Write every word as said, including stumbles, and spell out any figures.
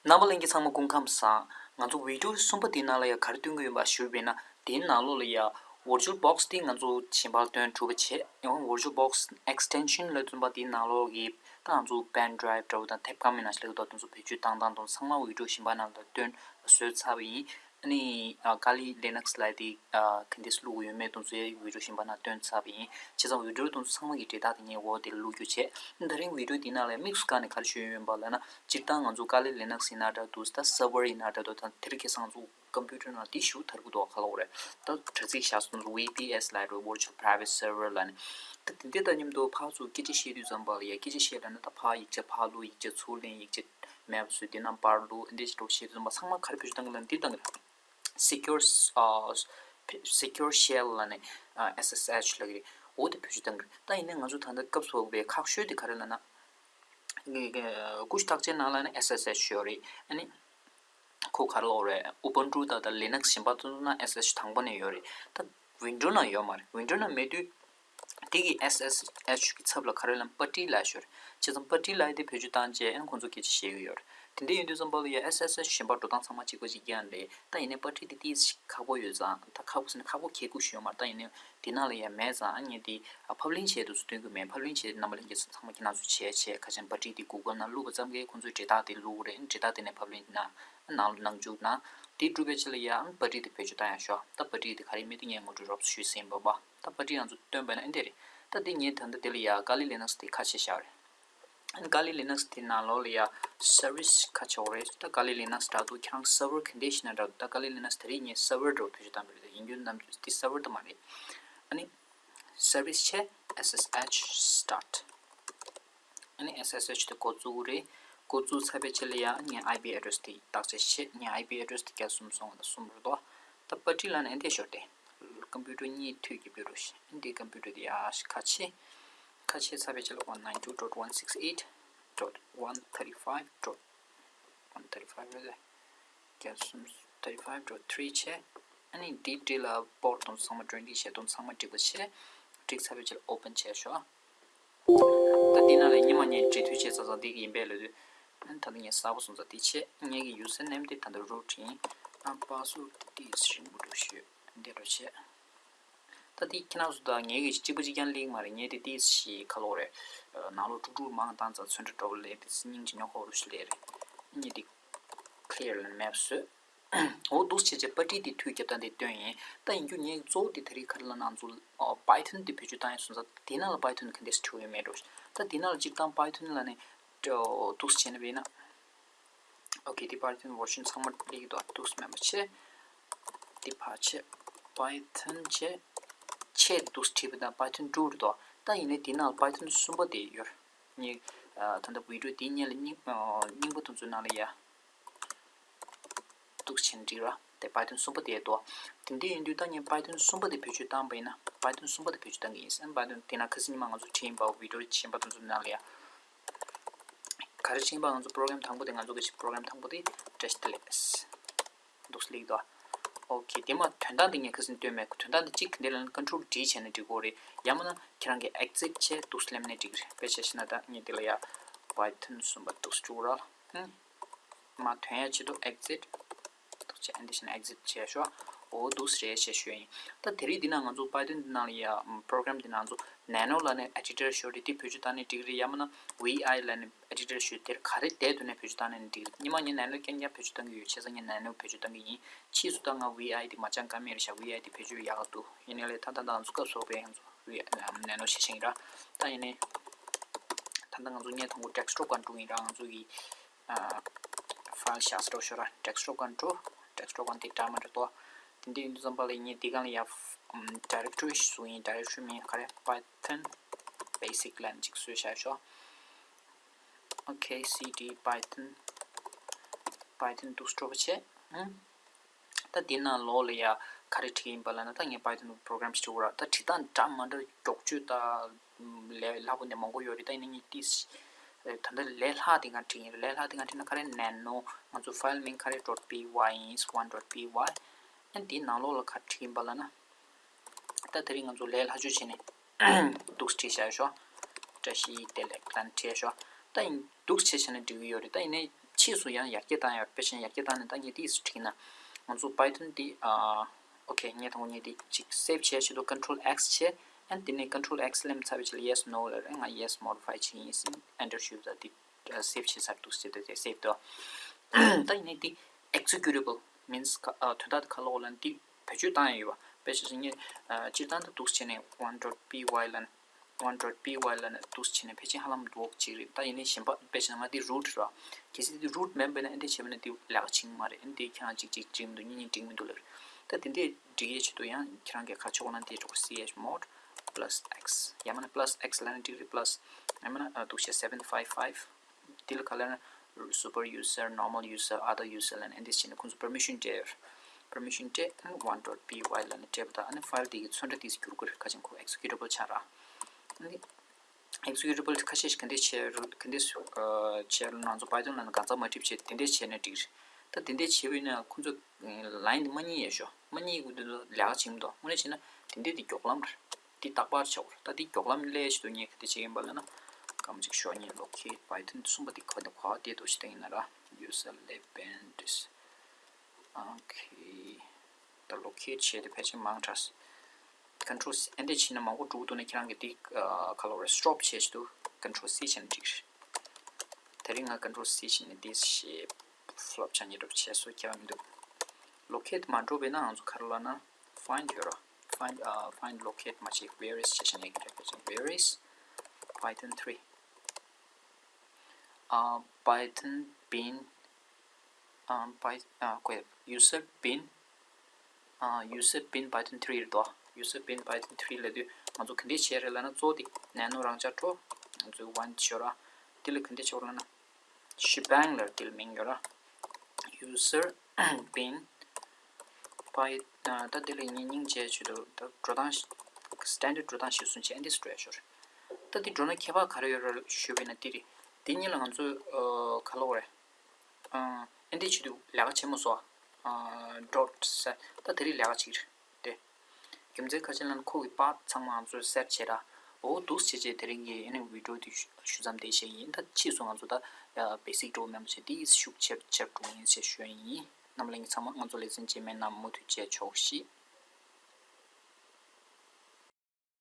རྣམ་པ་ལྷན་རྒྱས་ཚང་མ་སྐུ་ཁམས་བཟང་། ང་ཚོ་བི་ཌིའོ་གསུམ་པ་དེའི་ནང་ལ་ཡང་ག་རེ་སྟོན་གྱི་ཡོད་པ་ཞུས་པ་ཡིན་ན། དེའི་ནང་ལོགས་ལ་ཡང་VirtualBox དེ་ང་ཚོ་གཞན་པར་སྟོན་གྲུབ་པ་བྱས། ཡང་VirtualBox extension ལ་བརྩོན་པ་དེའི་ནང་ལོགས་ཀྱི་ད་ང་ཚོ་pen drive འདྲ་བོ་དང་ཐེབས་ཀ་མིན་ན་ཞིག་ལ་ད་དེ་ཚོ་བེད་སྤྱོད་བཏང་སྟངས་དང་ཚང་མ་བི་ཌིའོ་གཞན་པ་ནང་ལ་སྟོན་བཟོས་ཚར་བ་ཡིན། ཨ་ནི་ཨ་Kali Linux ལབ་དེ་ཨ་ག་འདྲས་བླུགས་ཡོད་མེད་དེ་ཚོ་ཡང་བི་ཌིའོ་གཞན་པ་ནང་སྟོན་ཚར་བ་ཡིན། བྱས་ཙང་བི་ཌིའོ་དེ་ཚོ་ཚང་མ་གི་འབྲེལ་ཐག་དེ་ངས་འོག་དེ་ལ་བླུགས་རྒྱུ་བྱས། ད་རིང་བི་ཌིའོ་དེའི་ནང་ལ་དམིགས་སུ་བཀར་ནས་ག་རེ་ཞུ་ཡོད་པ་ལབ་ན། སྤྱིར་བཏང་ང་ཚོ་Kali Linux ཡིན་ན་འདྲ་འདུག་ད་སར་ཝར་ཡིན་ན་འདྲ་འདུག་ད་དེ་རིང་ཁ་སང་ང་ཚོ་ཀམ་པུ་ཊར་ནང་དེ་ཞེ་པོ་དར་གི་འདུག་ག་ལབ་དགོས་རེད། ད་དྲ་ཚིགས་བཞག་སོང་ཙང་ཝི་པི་ཨེས་ལབ་རེད། Virtual Private Server ལབ་ནས། ད་དེ་འདྲ་དང་མཉམ་དུ་ཕར་ཚུར་སྐད་ཆ་བཤད་དུས་ཙམ་པ་ལ་ཡ། སྐད་ཆ་བཤད་ལབ་ན་ད་ཕར་ཡིག་ཆ་ཕར་བླུགས། ཡིག་ཆ་ཚུར་ལེན། ཡིག་ཆ་མེད་པ་བཟོས། དེ་ནང་པར་བླུགས། འདི་འདྲ་བྱེད་དུས་ཙམ་པ་ཚང་མ་ག་རེ་བེད་སྤྱོད་བཏང་གི་ལབ་ན་འདི་བཏང་གི་རེད། Secure ཨ་Secure Shell ལབ་ནས་ཨ་ཨེས་ཨེས་ཨེཆ་ལབ་ཀྱི་རེད། འོ་དེ་བེད་སྤྱོད་བཏང་གི་རེད། ད་ཡིན་ནའི་ང་ཚོ་ད་ལྟ་སྐབས་སུ་བབས་པའི་ཁག་ཤོས་དེ་ག་རེ་ལབ་ན། ཀུ་ཤུ་རྟགས་ཅན་ནང་ལ་ནི་ཨེས་ཨེས་ཨེཆ་ཡོད་རེད། ཨ་ནི་ཁོ་ག་རེ་ལབ་དགོས་རེད། Ubuntu དང་ད་Linux གཞན་པ་ཚོ་ནང་ཨེས་ཨེས་ཨེཆ་དང་པོ་ནས་ཡོད་རེད། ད་Windows ནང་ཡོད་མ་རེད། Windows ནང་མེད་དུས་དེ་གི་ཨེས་ཨེས་ཨེཆ་གི་ཚབ་ལ་ག་རེ་ལབ་ན་པ་ཊི་ལབ་ཡོད་རེད། བྱས་ཙང་པ་ཊི་ལབ་ཡ་དེ་བེད་སྤྱོད་བཏང་བྱས་ཨ་ནི་ཁོང་ཚོ་སྐད་ཆ་བཤད་གི་ཡོད་རེད། དེ་འདྲ་ཡིན་དུས་ཙམ་པ་ལ་ཡ་ཨེས་ཨེས་ཨེཆ་གཞན་པ་འགྲོ་སྟངས་ཚང་མ་གཅིག་པ་གཅིག་རྐྱང་རེད། ད་ཡིན་ནའི་པ་ཊི་དེ་ཏིས་ཁག་པོ་ཡོད་ཙང་། ད་ཁག་པོ་ཟེར་ན་ཁག་པོ་གལ་ཁུག་ཞིག་ཡོད་མ་རེད། ད་ཡིན་ནའི་དེ་ནང་ལ་ཡ་མེད་ཙང་ཨ་ངས་དེ་ཕབ་ལེན་བྱས་དུས་སུ་སྟོན་གི་མེད། ཕབ་ལེན་བྱས་རྣམ་པ་ལྷན་རྒྱས་ཚོ་ཚང་མ་ཁྱེད་རང་ཚོ་བྱས་བྱས། ཁ་ཆེམས་པ་ཊི་དེ་གུ་གལ་ནང་བླུགས་པ་ཙམ་གྱིས་ཁོང་ཚོའི་འབྲེལ་ཐག་དེ་བླུགས་རེད། འབྲེལ་ཐག་དེ་ནས་ཕབ་ལེན་གནང་། ནང་ལ་ནང་འཇུག་གནང་། དེ་གྲུབ་པའི་ཆེད་ལ་ཡ་ཨ་པ་ཊི་དེ་བེད་སྤྱོད་བཏང་ཡ་ཤོག་ད་པ་ཊི་དེ་ག་རེ་མེད་དེ་ངས་ངོ་སྤྲོད་རོབ་ཞུས་ཟིན་པ་པ། ད་པ་ཊི་ང་ཚོ་སྟོན་པ་ན་ཨེ་འདི་རེད། ད་དེ་ངས་ད་ལྟ་དེ་ལ་ཡ་Kali Linux དེ་ཁ་ཕྱེ་བཞག་རེད། Kali Linux དེ་ནང་ལོགས་ལ་ཡ་service ཁ་ཕྱེ་བ་རེད། ད་Kali Linux འདྲ་འདུག་ཁྱེད་རང་server condition འདྲ་འདུག་ད་Kali Linux དེ་རིང་ངས་server འདྲ་བོ་བེད་སྤྱོད་བཏང་པ་རེད། ཡིན་རྒྱུ་ནམ་དེ་server ད་མ་རེད། ཨ་ནི་service བྱས་S S H start། ཨ་ནི་S S H དེ་འགོ་བཙུགས་རེད། འགོ་བཙུགས་ཚར་བའི་རྗེས་ལ་ཡ་ངས་I P address དེ་བརྟག་དཔྱད་བྱས། ངས་I P address དེ་བརྒྱ་སུམ་ཅུ་སོ་ལྔ་དང་གསུམ་རེད་དོ། ད་པ་ཊི་ལབ་ན་ཨེ་འདི་ཤོར་ཏེ། ཀམ་པུ་ཊར་གཉིས་མཐུད་ཀྱི་བུད་རོགས་ཤིག་ཨེ་འདི་ཀམ་པུ་ཊར་དེ་ཡ་ཁ་ཕྱེ། ཁ་ཕྱེ་ཚར་བའི་རྗེས་ལ་one nine two dot one six eight dot one thirty five dot one thirty five རེད་ལེ། བརྒྱ་སུམ་ཅུ་thirty five dot three བྱས། ཨ་ནི་འདི་འདི་ལ་པོར་ཊི་དང་ཚང་མ་འགྲོ་འདི་བྱས་དང་ཚང་མ་འགྲིག་པ་བྱས། འགྲིག་ཚར་བའི་རྗེས་ལ་open བྱས་ཤོག་ད་འདི་ནང་ལ་སྔོན་མ་ངས་འབྲི་མཐུད་བྱས་ཚར་ཚར་འདི་གི་ཡིན་པས་ལབ་དུས། ཨ་ནི་ད་ལྟ་ངས་གསར་པ་སོང་ཙང་འདི་བྱས། ངེད་ཀྱི་user name དེ་ད་ལྟ་root ཡིན། ཨ་password དེ་ཏིས་རིང་པོ་འགྲོ་ཤོད་འདི་འགྲོ་བྱས། ད་འདི་ཁྱེད་རང་ཚོ་ད་ངེད་ཀྱི་གཅིག་པ་གཅིག་རྐྱང་ལེགས་མ་རེད། ངས་དེ་ཏིས་ཞིག་ག་ལབ་དགོས་རེད། ནང་ལོགས་དཀྲུག་དཀྲུག་མང་བཏང་ཙང་ཚོན་ཁྲ་འདྲ་པོ་སླེབས་ཏེ་སྙིང་རྗེ་ཉོ་ཁོ་རུ་ཞིག་སླེབས་རེད། ངས་དེ་clear ལ་map བཟོས། འོ་འདུག་སེ་བྱས་བྱས་པ་ཊི་དེ་མཐུད་རྒྱབ་སྟངས་དེ་སྟོན་ཡིན། ད་ཡིན་རྒྱུ་ངས་གཙོ་བོ་དེ་ད་རེས་ག་རེ་ལབ་ན་ང་ཚོ་Python དེ་བེད་སྤྱོད་བཏང་ཡ་སོང་ཙང་དེ་ནང་ལ་Python ག་འདྲས་སེ་འབྲི་དགོས་ཡོད་མེད་འགྲོ། ད་དེ་ནང་ལ་སྤྱིར་བཏང་Python ལབ་ནས་འདུག་སེ་བྱས་ན་བས་ན། Okay དེ་Python version ཚང་མ་སླེབས་ཀྱི་འདུག་འདུག་སེ་མེད་པ་བྱས། དེ་ཕར་བྱས། Python བྱས། ཆེད་འདུག་སེ་བྲིས་པ་དང་Python two རེད་དོ། ད་ཡིན་ནའི་དེ་ནང་ལ་Python གསུམ་པ་དེ་ཡོད། ངས་ད་ལྟ་བི་ཌིའོ་དེའི་སྔོན་ལ་རྙིང་རྙིང་པ་དེ་ཚོའི་ནང་ལ་ཡ། འདུག་སེ་བྱས་ནས་འགྲིག་ར། དེ་Python གསུམ་པ་དེ་དོ། དེ་འདྲ་ཡིན་དུས་ད་ངས་Python གསུམ་པ་དེ་བེད་སྤྱོད་བཏང་པ་ཡིན་ན། Python གསུམ་པ་དེ་བེད་སྤྱོད་བཏང་གི་ཡིན་ཟེར། Python དེ་ན་ཁ་སང་ཉི་མ་ང་ཚོ་བྲིས་ཡིན་པ་བི་ཌིའོ་གཞན་པ་དེ་ཚོའི་ནང་ལ་ཡ། ག་རེ་བྲིས་ཡིན་པ་ང་ཚོ་པོ་རོ་གྷ་རམ་དང་པོ་དེ་ང་ཚོ་གི་པོ་རོ་གྷ་རམ་དང་པོ་དེ་བཀྲ་ཤིས་བདེ་ལེགས། འདུག་སེ་སླེབས་འདུག Okay དེ་མ་དོན་དག་འདི་ངས་ཁ་སང་སྟོན་མེད། དོན་དག་འདི་གཅིག་ག་འདྲ་ལབ་ན་Control D བྱས་ན་འགྲིག་གི་རེད། ཡང་མིན་ན་ཁྱེད་རང་གིས་exit བྱས་འདུག་སེ་སླེབས་ནའི་འགྲིག་གི་རེད། དཔེ་ཆ་བཞག་ན་ད་ངས་འདི་ལ་ཡ་Python གསུམ་པ་འདུག་སེ་བཅུག་ར། ཧུམ། མ་དོན་ཡ་ཆེད་དུ་exit འདུག་སེ་བྱས། ཨ་འདི་བྱས་ན་exit བྱས་ཤོག་འོ་འདུག་སེ་རེད་ཞེས་ཞུ་ཡ་ཡིན། ད་དེ་རིང་འདི་ན་ང་ཚོ་Python འདི་ནང་ལ་ཡ་པོ་རོ་གྷ་རམ་འདི་ནང་ཚོ་Nano ལབ་ནས་editor ཞིག་ཡོད་རེད། དེ་བེད་སྤྱོད་བཏང་ནའི་འགྲིག་གི་རེད། ཡང་མིན་ན་V I ལབ་ནས་editor ཞིག་ཡོད། དེར་ག་རེ་བསྡད་འདུག་ནའི་བེད་སྤྱོད་བཏང་ནའི་འགྲིག་གི་རེད། སྔོན་མ་ངས་Nano རྐྱང་རྐྱང་བེད་སྤྱོད་བཏང་གི་ཡོད། བྱས་ཙང་ངས་Nano བེད་སྤྱོད་བཏང་གི་ཡིན། ཕྱིས་སུ་ད་ང་V I དེ་མ་སྦྱང་ཀ་མེད་རེད་ཤག V I དེ་བེད་སྤྱོད་ཡག་ག་འདུག་ཡིན་ནའི་ལས་ད་ད་ད་ང་ཚོ་སྐབས་སུ་བབས་པའི་ང་ཚོ་V I Nano བྱེད་བཞིན་ཡིན་ར། ད་ཡིན་ནའི་ད་ད་ང་ཚོ་ངས་དང་པོ་desktop སྒང་འགྲོ་གི་ཡིན་ར། ང་ཚོ་གི་ཨ། file བཞག་ས་འགྲོ་ཤོག་ར། desktop སྒང་འགྲོ། desktop སྒང་དེ་འདྲ་མི་འདྲ་འདུག་དེ་འདྲ་ཡིན་དུས་ཙམ་པ་ལ་ངས་འདི་སྒང་ལ་ཡ་ཨམ། directory ཞིག་བཟོ་ཡིན། directory མིང་ག་རེ། Python basic ལབ་ནས་ཅིག་བཟོས་བཞག་ཤོག Okay C D Python Python འདུག་སེ་འགྲོ་བ་བྱས། ཨང་། ད་འདི་ནང་ལོགས་ལ་ཡ་ག་རེ་བྲིས་ཡིན་པ་ལབ་ན། ད་ངས་Python program ཞིག་བྲིས་ཡོད་ར། ད་བྲིས་སྟངས་འདྲ་མི་འདྲ་མགྱོགས་བྱུས་ད་ལས་སླ་པོ་འདྲ་མང་པོ་ཡོད་རེད། ད་ཡིན་ནའི་ངས་ཏིས་ད་ལྟ་ལས་སླ་དེ་སྒང་བྲིས་ཡིན། ལས་སླ་དེ་སྒང་བྲིས་ན་ག་རེ། Nano ང་ཚོ་file མིང་ག་རེ། dot py ཡིན། one dot py ཨ་འདིའི་ནང་ལོགས་ལ་ག་རེ་བྲིས་ཡིན་པ་ལབ་ན། ད་དེ་རིང་ང་ཚོ་ལས་སླ་ཤོས་བྱས་ནས་འདུག་སེ་བྲིས་བཞག་ཤོག་བཀྲ་ཤིས་བདེ་ལེགས་ལབ་ནས་བྲིས་ཤོག་ད་ཡིན་འདུག་སེ་བྱས་བྱས་ན་འགྲིག་གི་ཡོད་རེད། ད་ཡིན་ནའི་ ཕྱིས་སུ་ཡང་ཡར་རྒྱས་བཏང་ཡ། དཔེ་ཆ་ཡར་རྒྱས་བཏང་ནས་ད་ངས་འདི་བྲིས་ན། ང་ཚོ་Python འདི། ཨ། ཨོ་ཁེ། ངས་དང་པོ་ངས་འདི་ཅིག་སེབ་བྱས་བྱེད་དུ་Control X བྱས། ཨན་དེ་ནས་Control X ལེམ་ཚར་བའི་རྗེས་ལ་Yes No ལབ་རེད། ང་Yes Modify བྱེད་ཡིན་ཟེར་Enter ཞུས་ད་འདི་སེབ་བྱས་ཚར་འདུག་ཟེར་ཏེ་སེབ་དོ། ད་ཡིན་ནའི་འདི་Executable means ག་ཨ་དོན་དག་ག་ལ་འོ་ལ་འདི་བེད་སྤྱོད་བཏང་ཡ་ཡོད་པ། དཔེ་ཆ་ངས་ཨ་སྤྱིར་བཏང་ད་འདུག་བྱས་ནས་one dot py ལ། one dot py ལ་ནས་འདུག་བྱས་ནས་ཕལ་ཆེར་ཧ་ལམ་འདུག་ཅིག་རེད། ད་ཡིན་ནའི་གཞན་པ་དཔེ་ཆ་ང་འདི་root རེད་བ། གལ་སྲིད་འདི་root མིན་པ་ན་ཨ་འདི་བྱས་པ་ན་འདི་ལས་ཀ་བྱེད་ཀྱི་མ་རེད། ཨ་འདི་ཁྱེད་རང་གཅིག་གཅིག་འགྲིག་མི་འདུག་གཉིས་གཉིས་འགྲིག་མི་འདུག་ལབ་རེད། ད་དེ་འདྲས་འགྲིག་ཡས་ཆེད་དུ་ཡང་ཁྱེད་རང་གིས་ག་ཆོག་ན་འདི་འགྲོ་chmod plus x ཡང་མིན་ན་plus x ལབ་ན་འགྲིག་རེད། Plus ཡང་མིན་ན་འདུག་བྱས་seven five five འདི་ལ་ག་ལབ་ན། super user, normal user, other user ལབ་ནས་འདི་བྱས་ནས་ཁོང་ཚོ་permission སྤྲད་ཡོད། Permission སྤྲད། ཨ་one dot py ལབ་ནས་སྤྲད་པ་དང་ཨ་ནི་file འདི་གི་ཚོན་ཁྲ་འདི་འགྱུར་དགོས་རེད། ཁ་ཅིག་ཁོ་executable ཆགས་ར། ཨ་ནི་executable ཁ་ཤས་ཤིག་ག་འདྲས་བྱས་རུ་ག་འདྲས་བྱས་རུ་ང་ཚོ་Python ལབ་ན་གང་ཚང་མ་སྒྲིག་བྱས་དེ་འདྲས་བྱས་ན་འགྲིག་རེད། ད་དེ་འདྲས་བྱས་པ་ཡིན་ན་ཁོང་ཚོ་line འདི་མ་རྙེད་ཡས་ཤོ་མ་རྙེད་དགོས་དུས་ལས་ཀ་བྱེད་མི་འདུག་དངོས་གནས་བྱས་ན་དེ་འདྲས་འདི་མགྱོགས་ལམ་རེད། འདི་རྟག་པར་བྱ་བར་ད་འདི་མགྱོགས་ལམ་སླེབས་ཤི་དུ་ངས་ག་འདྲས་བྱེད་ཀྱིན་པ་ལབ་ན། སྐར་མ་གཅིག་ཞོག་ངས་locate Python གསུམ་པ་འདི་ག་འདི་ག་བ་བལྟས་འདུག་ཞིག་བལྟས་ཡིན་ན་ར། user lab and this okay ད་locate བྱས་ཏེ་ཕལ་ཆེར་མང་དྲགས། Control C ཨ་འདྲས་བྱས་ན་མང་པོ་འགྲོ་གི་འདུག་ན་ཁྱེད་རང་གིས་འདི་ག་ལབ་རེད། Stop བྱས་ཤི་དུ་Control C བྱས་ན་འགྲིག་རེད། དེ་རིང་ང་Control C བྱས་ནས་འདི་ཞེས་flop བྱ་ཉེས་འགྲོ་བྱས་སོ་ཁྱད་པར་མི་འདུག locate མ་འགྲོ་བས་ན་ང་ཚོ་ག་རེ་ལབ་ན། find ཡོད་ར། find ཨ་find locate མ་བྱེད། where is བྱས་ཤི་ནས་ག་རེ་བྱས། Where is Python three ཨ་Python bin ཨ་Py ཨ་ཁོས་user bin ཨ་user bin Python three རེད་དོ། user bin Python three ལབ་དུས་ང་ཚོ་ག་འདྲས་བྱས་རེད་ལབ་ན། གཙོ་བོ་དེ་nano རང་འཇགས་འཕྲོ་ང་ཚོའི་one ཤོར་ར། དེ་ལ་ག་འདྲས་བྱས་རེད་ལབ་ན། shebang ལབ་དེ་ལ་མིང་ཡོད་ར། user bin Py ཨ་ད་དེ་ལ་ངས་སྙིང་རྗེ་བྱེད་དུ་ད་འགྲོ་སྟངས་standard འགྲོ་སྟངས་ཤིག་བཟུང་བྱས་ཨ་འདྲས་འགྲོ་ཡ་ཤོར། ད་དེ་འགྲོ་ན་ཁྱད་པར་ག་རེ་ཡོད་ར་ཞུས་པ་ཡིན་ན་དེ་རེད། དེ་གཉིས་ལ་ང་ཚོས་ཨ་ག་ལབ་དགོས་རེད། ཨ་ཨ་འདྲས་བྱེད་དུས་ལས་ཀ་བྱེད་མ་སོང་། ཨ་dot set ད་དེ་རིང་ལས་ཀ་བྱེད་ཀྱི་རེད་དེ། རྒྱུ་མཚན་ག་ཅི་ལབ་ན་ཁོ་གི་part ཚང་མ་ང་ཚོས་set བྱས་ར། འོ་འདུག་བྱས་བྱས་དེ་རིང་གི་ཨ་ནི་video དེ་ཞུ་ཞུ་མཚམས་དེ་བཞག་ཡིན། ད་ཕྱིས་སུ་ང་ཚོ་ད་basic འགྲོ་མེད་པ་བྱས་དེ་ཤུགས་ཆེ་ཆེར་འགྲོ་ཡིན་ཞེས་ཞུ་ཡ་ཡིན། རྣམ་པ་ལྷན་རྒྱས་ཚང་མ་ང་ཚོ་ལེ་ཚན་རྗེས་མའི་ནང་མུ་མཐུད་མཇལ་ཆོག་ཤིག